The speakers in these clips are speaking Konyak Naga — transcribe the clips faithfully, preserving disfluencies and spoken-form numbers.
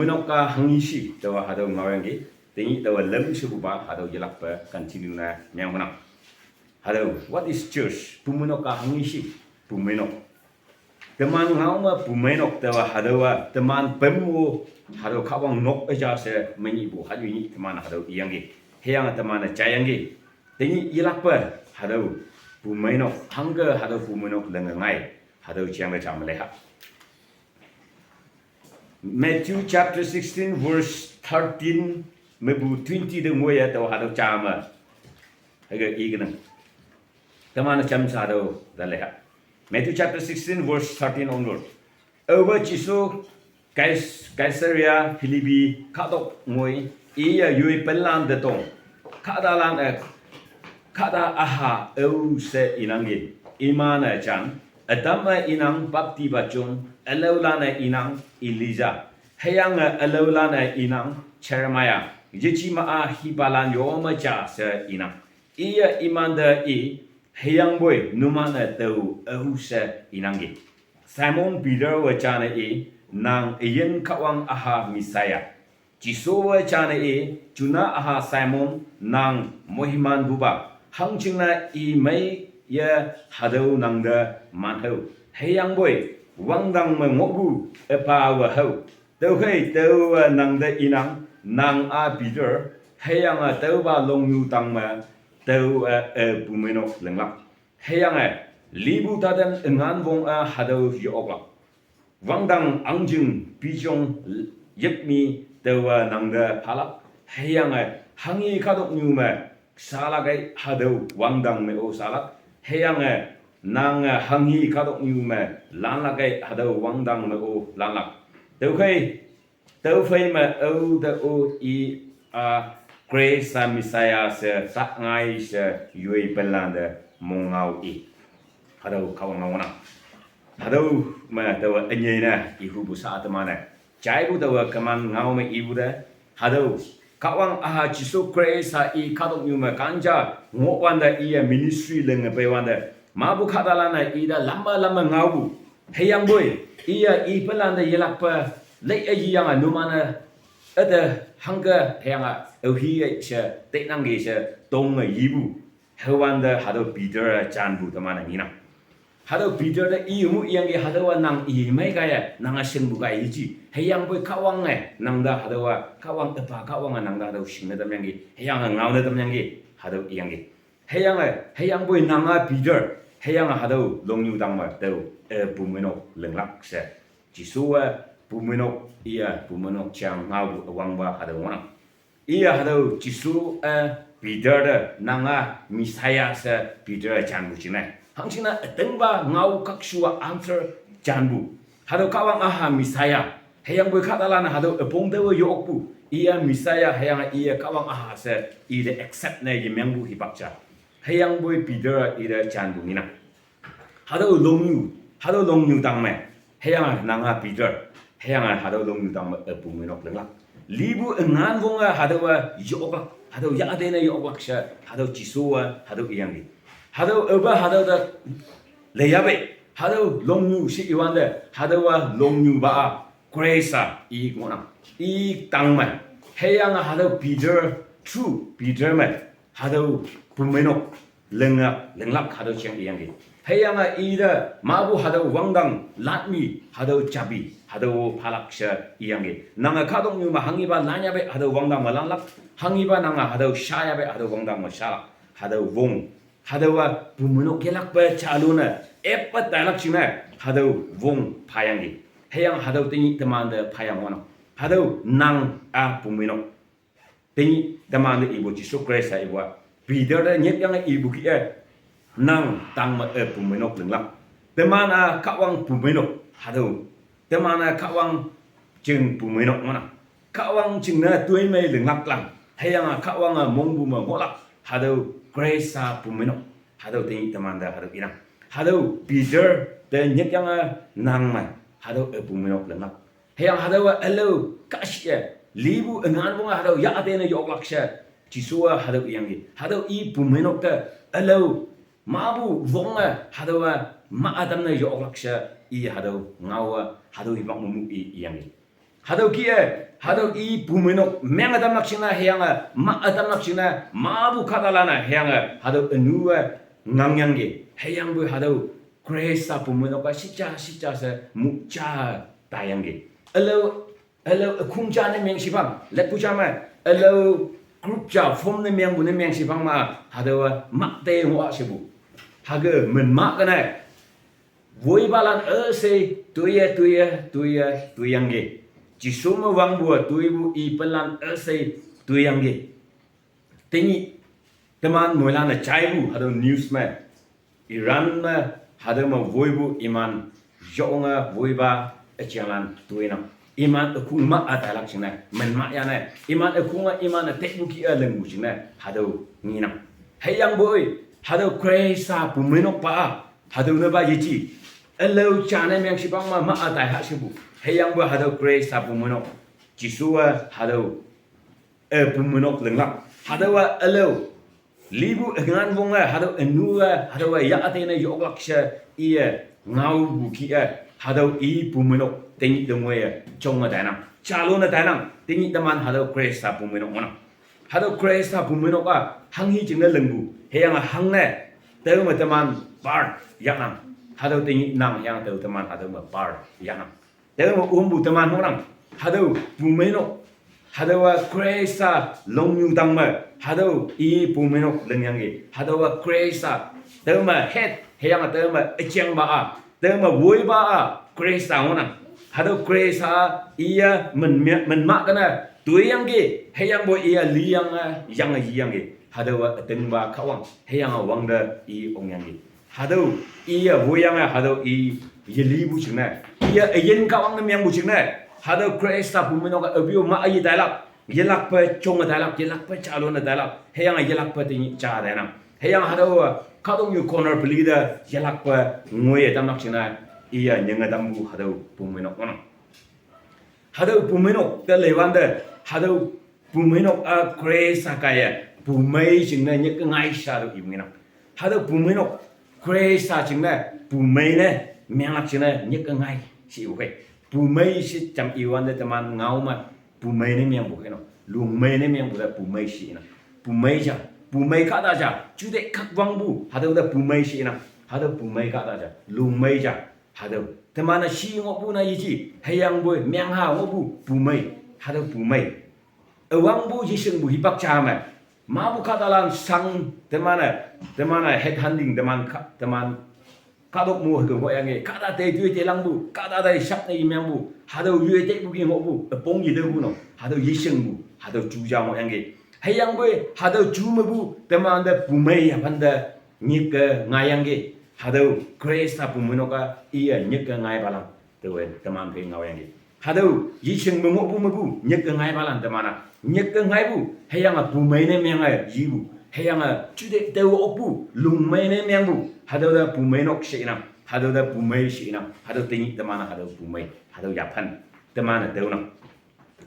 Pumeinok ka hanghe shi, taowa hatüo ngaoyangki. Tenyih taowa lam shepupa, hatüo yelakpe continue ne mengkonang. Hatüo, what is church? Pumeinok ka hanghe shi, pumeinok. Teman ngao me pumeinok taowa hatüowa, teman pem-o, hatüo Kahwang nok üja she menyihpu, hatüo nyih teman hatüo iyangki. Hüyange teman-e jaiyangki. Tenyih yelakpe, hatüo pumeinok, hangke hatüo pumeinok lenge ngai, hatüo jangpe jam leiha. Matthew chapter sixteen, verse thirteen mepu twenty te ngoiye taowa hatüo jame. Hüke ikenang. Teman-e jamshe hatüo te leiha. Matthew chapter sixteen, verse thirteen onward. Aope Jesu Kais-, Caesarea Philippi kahtok ngoi, iye yoi penlan te tong. Kahtalan-e, kahta üha ao she inangki. Iman-e jan, ütam-e inang baptipa John, ülaolan-e inang Elijah. Hüyange ülaolan-e inang Jeremiah. Yejema-a hipalan yome ja she inang. Iye imante i, hüyangpoi numan-e tao ao she inangki. Simon Peter-we jane i, nang üyin Kahwang üha Messiah. Jesuwe jane i, Jona üha Simon, nang moimanpupa. Hangjingne i meiye hatüo nangte manhao. Hüyangpoi wangdang me ngohpu üpawe hao. Tüokhei taowe nangte inang, nang-a Peter, hüyange tüopa longnyu tang me, tao-e, e, pumeinok linglak. Hüyange, lipu taten üngan wong-e hatüo ye-oklak. Wangdang ahngjing pijong yepmi taowe nangte phalak. Hüyange, hanghe kahtoknyu me, shalakei hatüo wangdang me-o shalak. Hüyange, nange hanghe kahtoknyu me, lanlakei hatüo wangdang me-o lanlak. Tüokhei, tüophei me ao te-o i-a Khrista Messiah she ta ngai she yoi penlante mong ngao i. Hatüo Kahwang ngao ngohnang. Hatüo me taowe ünyei ne ihupu sha teman-e jaipu taowe keman ngao me ipu te. Hatüo Kahwang üha Jesu Khrista i kahtoknyu me kanja ngohwante iye ministry lenge peiwante. Mapu kahtalan-e ite lamme lamme ngaopu. Hüyangpoi, iye i pelante yelakpe, lei-e yiyange numan-e, üte hangke hüyange, aohi-e she, tenangki she, tonge yipu. Hüwante hatüo Peter-e janpu teman-e ngenang. Hatüo Peter te i mu iyangki hatüowa nang i mei kaiye, nange shingpu kaiye yeji. Hüyangpoi Kahwange, nangte hatüowa, Kahwang üpa Kahwange nangte hatüo shingne tamyangki, hüyange ngaone tamyangki, hatüo iyangki. Hüyange, hüyangpoi nang-a Peter, hüyange hatüo longnyu tang me tao, e, pumeinok linglak she. Jesuwe pumeinok, iye pumeinok jang ngaopu üwangpa hatüo ngohnang. Iye hatüo Jesu, e, Peter te nang-a Messiah she Peter janpu jingne. Hangjingne ütingpa ngao khakshuwa answer janpu. Hatüo Kahwang üha Messiah. Hüyangpoi kahtalan-e hatüo üpong taowe yokpu. Iye Messiah hüyange iye Kahwang üha she ite accept ne yemengpu hipak ja. Hüyangpoi Peter ite janpu ngenang. Hatüo longnyu, hatüo longnyu tang me. Hüyange nang-a Peter, hüyange hatüo longnyu tang me, e, pumeinok linglak. Lipu üngan wonge hatüowa ye-oklak, hatüo yatene ye-oklak she, hatüo Jesuwe, hatüo iyangki. Hatüo aopa hatüo te leiyapei, hatüo longnyu she iwante, hatüowa longnyupa-a, Khrista i ngohnang. I tang me, hüyange hatüo Peter, true Peter me, hatüo pumeinok linge, linglak hatüo jeng iyangki. Hüyange ite mapu hatüo wangdang latmi, hatüo japi, hatüo phalak she iyangki. Nange kahtoknyu me hanghepa lanyapei hatüo wangdang me lanlak, hanghepa nange hatüo shayapei hatüo wangdang me shalak, hatüo wong. Hatüowa pumeinok yelakpe jalone, eppe tailak jingne, hatüo wong phayangki. Hüyange hatüo tenyih temante phayang ngohnang. Hatüo nang-a pumeinok. Tenyih temante ipu Jesu Khrista ipu-a, Peter te nyikyange ipu kih-e, nang tang me, e, pumeinok linglak. Teman-a Kahwang pumeinok, hatüo. Teman-a Kahwang jing pumeinok ngohnang. Kahwang jingne toimei linglaklan. Hüyange Kahwange mongpu me ngohlak, hatüo Khrista pumeinok. Hatüo tenyih temante hatüo inang. Hatüo Peter te nyikyange nang me, hatüo, e, pumeinok linglak. Hüyange hatüowa ülao kahshih-e, lipu üngan wonge hatüo yatene ye-oklak she, Jesuwe hatüo iyangki. Hatüo i pumeinok te, ülao, mapu wonge hatüowa ma ütamne ye-oklak she, i hatüo ngaowe, hatüo hipak mepu i iyangki. Hatüo kih-e, Hatüo i pumeinok meng ütamlak jingne hüyange, mah ütamlak jingne, mapu kahtalan-e hüyange hatüo ünu-e ngangyangki. Hüyangpoi hatüo Khrista pumeinok-a shitja shitja she muja taiyangki. Ülao, ülao ükhong ja ne meng shipang, leppu ja me, ülao group ja form ne mengpu ne meng shipang ma, hatüowa mah te ngoh shepu. Hüke min mah kene, woipalan üshei toiye, toiye, toiye, toiyangki. Jesu me wangpu-a toipu ipenlan üshei toiyangki. Tenyih teman moilan-e jaipu hatüo news me, Iran me, hatüo me woipu iman yonge woipa üjinglan toinang. Iman ükhong mah-a tailak jingne min mah yane, iman ükhong-a iman-e teipu kih-e lingpu jingne hatüo ngenang. Hüyangpoi hatüo Khrista pumeinokpa-a, hatüo nepa yeji, ülao ja ne meng shipang ma, mah-a tai ha shepu. Hüyangpoi hatüo Khrista pumeinok, Jesu-a hatüo, eh, pumeinok linglak. Hatüowa ülao lipu üngan wonge, hatüo ünu-e, hatüowa yah üte ne yoklak she iye ngaopu kih-e, hatüo i pumeinok tenyih te ngoiye jonge tainang, jalone tainang. Tenyih teman hatüo Khrista pumeinok ngohnang. Hatüo Khrista pumeinok-a hanghe jingne lingpu, hüyange hangne tao me teman part yahnang. Hatüo tenyih nang hüyange tao teman hatüo me part yahnang. Tao me ompu teman ngohnang. Hatüo pumeinok, hatüowa Khrista longnyu tang me, hatüo i pumeinok lingyangki. Hatüowa Khrista tao me head, hüyange tao me üjengpa-a, tao me woipa-a Khrista ngohnang. Hatüo Khrista iye min, min mah kene toiyangki, hüyangpoi iye liyange yange yiyangki. Hatüowa ütingpa Kahwang, hüyange wangte i ongyangki. Hatüo iye woiyange hatüo i yelipu jingne, iye üyin Kahwang ne mengpu jingne, hatüo Khrista pumeinok-a üpio mah-a yetailak, yelakpe jonge tailak, yelakpe jalone tailak, hüyange yelakpe tenyih ja tainang. Hüyange hatüo kahtoknyu corner peli te yelakpe ngoiye tamlak jingne, iye nyinge tampu hatüo pumeinok ngohnang. Hatüo pumeinok te leiwante, hatüo pumeinok-a Khrista kaiye pumei jingne nyike ngai she hatüo ipu ngenang. Hatüo pumeinok Khrista jingne pumei ne menglak jingne nyike ngai she ipu khei. Pumei she jam iwante teman ngao me, pumei ne mengpu kei no, lungmei ne mengpu te pumei she inang. Pumei ja, pumei kahta ja, jute khakwangpu hatüo te pumei she inang. Hatüo pumei kahta ja, lungmei ja, hatüo teman-e shi ngohpu na yeji, hüyangpoi mengha ngohpu pumei, hatüo pumei. Üwangpu yeshingpu hipak ja me, mapu kahtalan shang teman-e, teman-e head hunting teman ka, teman kahtok mo hüke ngohyangki, kahta te toi te langpu, kahta te shak ne imengpu, hatüo yoi tepu ki ngohpu, üpong yetüopu no, hatüo yeshingpu, hatüo ju ja ngohyangki. Hüyangpoi hatüo ju mepu temante pumei yaphan te nyike ngaiyangki. Hatüo Khrista pumeinok-a iye nyike ngaipalan, taowe teman phei ngaoyangki. Hatüo yeshing me ngohpu mepu nyike ngaipalan teman-a nyike ngaipu, hüyange pumei ne menge yipu, hüyange jute tao okpu lungmei ne mengpu, hatüo te pumeinok she inang. Hatüo te pumei she inang. Hatüo tenyih teman-a hatüo pumei, hatüo yaphan teman-e taonang.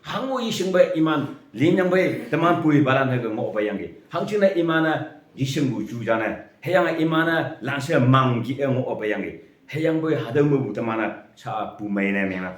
Hango yeshingpe iman linyangpei teman puipalan hüke ngohpeiyangki. Hangjingne iman-e yeshingpu ju ja ne, hüyange iman-e lanshe mang kih-e ngohpeiyangki. Hüyangpoi hatüo mepu teman-e sha pumei ne mengnang.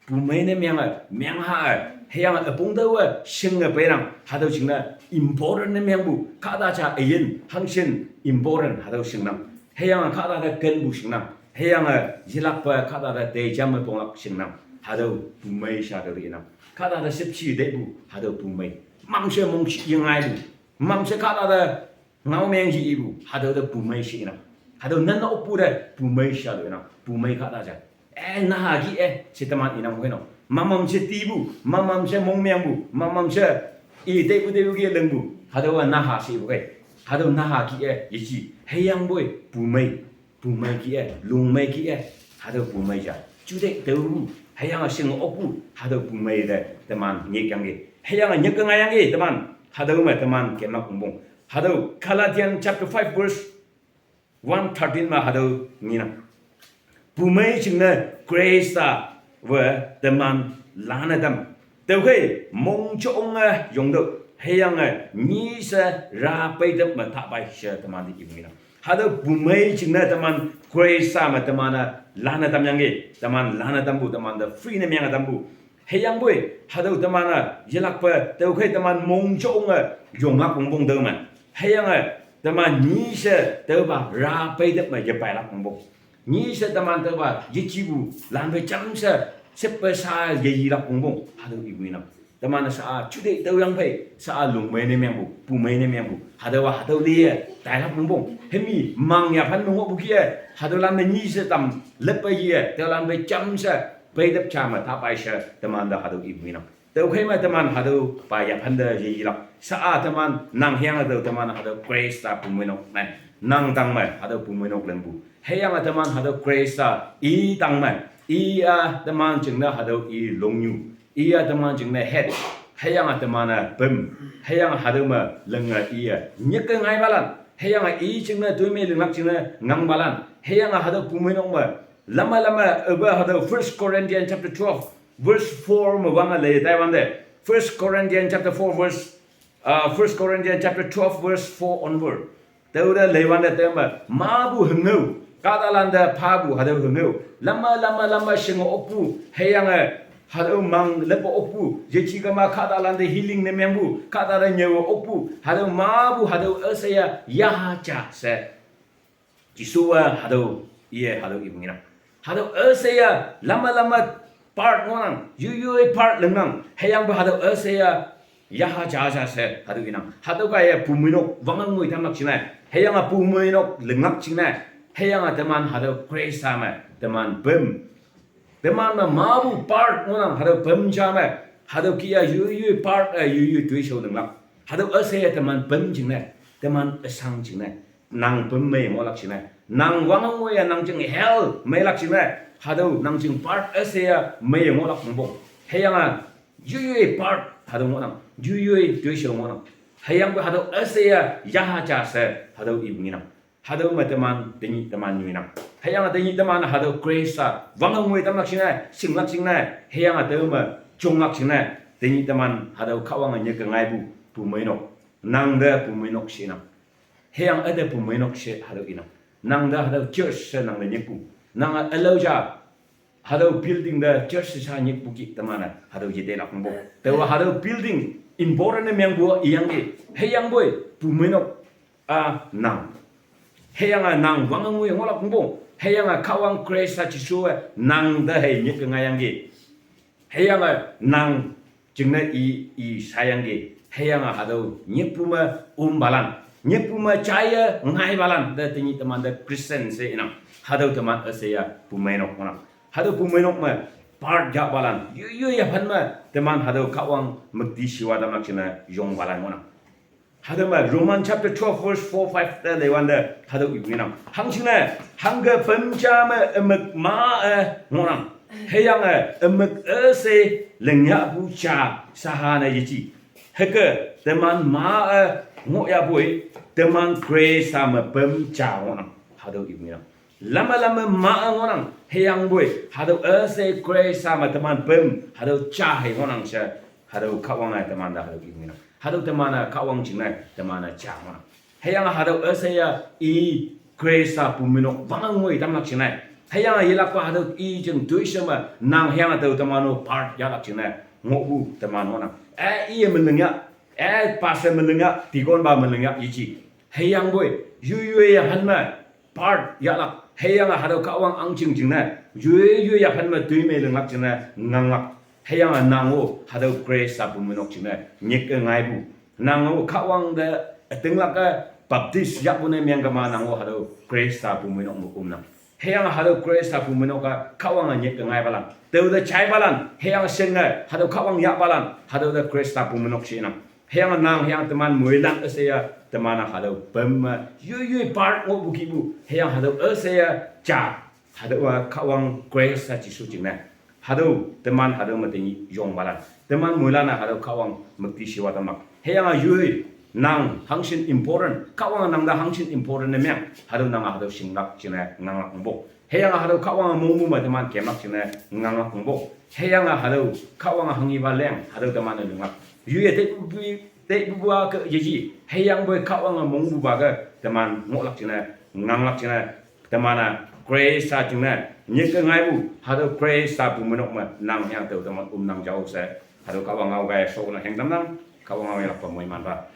Pumei ne menge, mengha-e, hüyange üpong taowe shinge peinang, hatüo jingne important ne mengpu kahta ja üyin hangshin important hatüo shingnang. Hüyange kahta te kenpu shingnang. Hüyange yelakpe kahta te tei jam me ponglak shingnang. Hatüo pumei sha tüo inang. Kahta te shüpshe tepu hatüo pumei. Mamshe mongshih yengaipu, mamshe kahta te ngaomeng ji ipu, hatüo te pumei she inang. Hatüo nan okpu te pumei sha tüo inang. Pumei kahta ja, eh, naha kih-e she teman inang kei no. Mamamshe tipu, mamamshe mongmengpu, mamamshe i tepu tepu kih-e lingpu, hatüowa naha she ipu kei. Hatüo naha kih-e yeji, hüyangpoi pumei, pumei kih-e, lungmei kih-e, hatüo pumei ja. Jute taopu, hüyange shinge okpu hatüo pumei te teman nyikyangki. Hüyange nyike ngaiyangki teman, hatüo me teman kemlak ongpong. Hatüo Galatians chapter five verse one thirteen me hatüo ngenang. Pumei jingne Khrista we teman lane tam. Tüokhei mongjonge yongtüoh, hüyange nyi she ra peitep me tapai she teman te ipu ngenang. Hatüo pumei jingne teman Khrista me teman-e lane tamyangki, teman lane tampu, teman te free ne menge tampu. Hüyangpoi, hatüo teman-e yelakpe, tüokhei teman mongjong-e yonglak wongpong tüome. Hüyange, teman nyi she tüopa ra peitep me yepailak wongpong. Nyi she teman tüopa yejipu, lanpe jamshe, sheppe sha yeyilak wongpong, hatüo ipu inang. Teman-e sha-a, jute tüoyang phei, sha-a lungmei ne mengpu, pumei ne mengpu, hatüowa hatüo liye, tailak wongpong. Hemi mang yaphan me ngohpu kih-e, hatüolan me nyi she tam, leppe ye, tüolan pe jamshe, peitep ja me tapai she, teman te hatüo ipu inang. Tüokhei me teman hatüopa yaphante yeyilak. Sha-a teman nang hüyange tüo teman hatüo Khrista pumeinok me. Nang tangme hatüo pumeinok lingpu. Hüyange teman hatüo Khrista i tangme. I-a teman jingne hatüo i longnyu. I-a teman jingne head. Hüyange teman-e püm. Hüyange hatüo me linge iye nyike ngaipalan. Hüyange i jingne toimei linglak jingne ngangpalan. Hüyange hatüo pumeinok me. Lama lama üpa hatüo First Corinthians chapter twelve, verse four me wange lei taiwante. First Corinthians chapter four verse, uh, First Corinthians chapter twelve verse four onward. Tüote leiwante tüome, mapu hüngao, kahtalante phapu hatüo hüngao. Lama lama lama shinge okpu, hüyange, hatüo mang leppe okpu, yeji kema kahtalante healing ne mengpu, kahtale nyüo okpu, hatüo mapu hatüo üsheiya yaha ja she. Jesuwa hatüo, iye hatüo ipu ngenang. Hatüo üsheiya lama lama part ngohnang, yoi yoi part lingnang, hüyangpoi hatüo üsheiya yaha ja ja she hatüo inang. Hatüo kaiye pumeinok wange ngoi tamlak jingne, hüyange pumeinok linglak jingne, hüyange teman hatüo Khrista me, teman püm. Teman me mapu part ngohnang, hatüo püm ja me, hatüo kih-a yoi yoi part-e yoi yoi toishao linglak. Hatüo üsheiye teman püm jingne, teman üshang jingne, nang püm mei ngohlak jingne, nang wange ngoiye nang jing hell meilak jingne, hatüo nang jing part üsheiye mei ngohlak wongpong. Hüyange, yoi yoi part hatüo ngohnang, yoi yoi toishao ngohnang. Hüyangpoi hatüo üsheiye yaha ja she hatüo ipu ngenang. Hatüo me teman, tenyih teman nyuinang. Hüyange tenyih teman hatüo Khrista wange ngoi tamlak jingne, shinglak jingne, hüyange tüome jonglak jingne, tenyih teman hatüo Kahwange nyike ngaipu, pumeinok. Nang te pumeinok she nang. Hüyange üte pumeinok she hatüo inang. Nang te hatüo church she nang te nyikpu. Nange ülao ja, hatüo building te church sha nyikpu kih teman-e hatüo yetelak wongpong. Taowa hatüo building important ne mengpu iyangki. Hüyangpoi pumeinok a nang. Hüyange nang wange ngoi ngohlak wongpong. Hüyange Kahwang Khrista Jesuwe nang te hei nyike ngaiyangki. Hüyange nang jingne i, i shayangki. Hüyange hatüo nyikpu me ompalan, nyikpu me jaiye ngaipalan te tenyih teman te Christian she inang. Hatüo teman üsheiya pumeinok ngohnang. Hatüo pumeinok me part yahpalan, yoi yoi yaphan me teman hatüo Kahwang müktishiwa tamlak jingne yongpalan ngohnang. Hatüo me Roman chapter twelve verse four, five te leiwante hatüo ipu ngenang. Hangjingne, hangke püm ja me ümük ma-e ngohnang. Hüyange ümük üshei lingyahpu ja shahane yeji. Hüke teman ma-e ngohyahpoi, teman Khrista me püm ja ngohnang. Hatüo ipu ngenang. Lama lama ma-e ngohnang, hüyangpoi hatüo üshei Khrista me teman püm, hatüo ja hei ngohnang she, hatüo Kahwange teman te hatüo ipu ngenang. Hatüo teman-e Kahwang jingne teman-e ja ngohnang. Hüyange hatüo üsheiya i Khrista pumeinok wange ngoi tamlak jingne, hüyange yelakpa hatüo i jing toishao me nang hüyange tao teman-o part yahlak jingne ngohpu teman ngohnang. Eh, iye me lingyah, eh, pastor me lingyah, deaconpa me lingyah yeji. Hüyangpoi yoi yoi yaphan me part yahlak, hüyange hatüo Kahwang ahngching jingne, yoi yoi yaphan me toimei linglak jingne nganglak. Hüyange nang-o hatüo Khrista pumeinok jingne nyike ngaipu. Nang-o Kahwang te ütinglak-e baptize yahpu ne mengkema nang-o hatüo Khrista pumeinok me omnang. Hüyange hatüo Khrista pumeinok-a Kahwange nyike ngaipalan, tao te jaipalan, hüyange shinge hatüo Kahwang yahpalan, hatüo te Khrista pumeinok she nang. Hüyange nang hüyange teman moilan üsheiya teman-a hatüo püm me yoi yoi part ngohpu kihpu, hüyange hatüo üsheiya ja, hatüowa Kahwang Khrista Jesu jingne. Hatüo teman hatüo me tenyih yongpalan, teman moilan-a hatüo Kahwang müktishiwa tamlak. Hüyange yoi, nang hangshin important, Kahwange nang te hangshin important ne meng, hatüo nange hatüo shinglak jingne nganglak wongpong. Hüyange hatüo Kahwange mongpu me teman kemlak jingne nganglak wongpong. Hüyange hatüo Kahwange hanghipa leng hatüo teman-e linglak. Yoiye teipu, teipupa ke yeji. Hüyangpoi Kahwange mongpupa ke teman ngohlak jingne, nganglak jingne, teman-a Khrista jingne nyik ke ngaipu, hatüo Khrista pu me nok me nang hüyang tao teman ümnang jao she, hatüo Kahwang ngao kaiye shonne heng tamnang. Kahwang ngao yelakpe moimanpa.